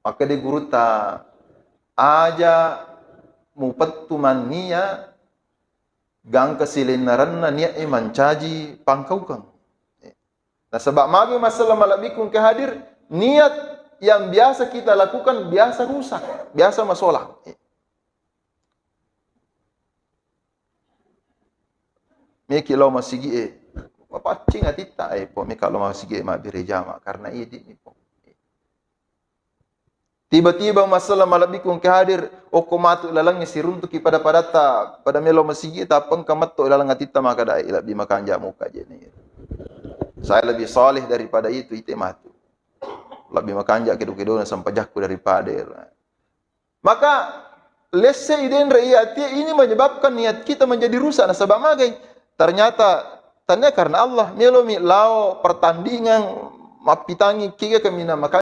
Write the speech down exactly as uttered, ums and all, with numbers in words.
Makkeda gurutta, aja mupettu mannia gangka silennerenna niat e mancaji pangkaukeng. Nasaba magi masalah malebbiku engka hadir, niat yang biasa kita lakukan biasa rusak, biasa masolang. Meki lao masigi e, mapaccing atitta, eh, po meka lao masigi e mabbere jama, karena idi mi po. Tiba-tiba masalah malebbiku engka hadir, okko matu lalengnge siruntuki pada-padatta, pada melo masigi, tappa engka metto laleng atitta makkeda, eh, lebbi makanja muka jene. Saya lebih saleh daripada itu, ite matu. Lebbi makanja kedo-kedona sempajakku daripada. Maka lesse idenre iya atie, ini menyebabkan niat kita menjadi rusak. Nasaba magai? Ternyata tania karena Allah, melomi lao pertandingan, mappitangi kiga kaminang maka